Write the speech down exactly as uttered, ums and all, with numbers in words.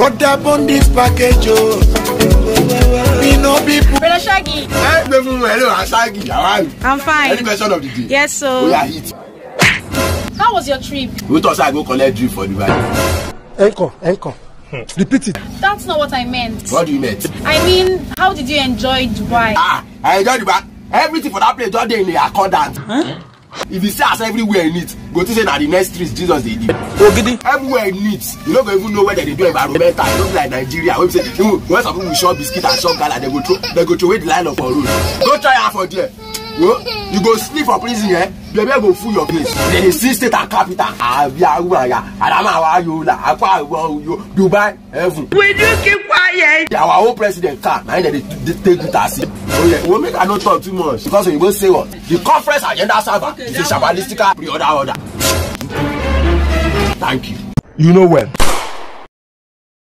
What happened this package, oh? We know people. Brother Shaggy, Ẹ gbé fún mi, hello, Shaggy, how are you? I'm fine. Any question of the day? Yes, so Oya hit. How was your trip? We thought say I go collect drip for Dubai. Encore, encore. Repeat it. That's not what I meant. What do you meant? I mean, how did you enjoy Dubai? Ah, I enjoy Dubai. Everything for that place don dey in the accordance. If you see as everywhere neat, go think say na the next street Jesus dey live. Ogidi. Everywhere neat. You no go even know whether they do environmental. You no be like Nigeria. Wey be say even when some people shop biscuit and shop gala, they go throw they go throw away the nylon for road. Go try am for there. You, you go sleep for prison, eh? Baby go full your place. Then you see state and capital. Abi awu aya. Adama wa yo la. Akwa yo Dubai heaven. Will you keep quiet? Our own president car. Na him dem dey dey take do taxi. Oh yeah. Well, make I no talk too much because you go say what? The conference agenda server is a shabalistical pre-order order. Thank you. You know well.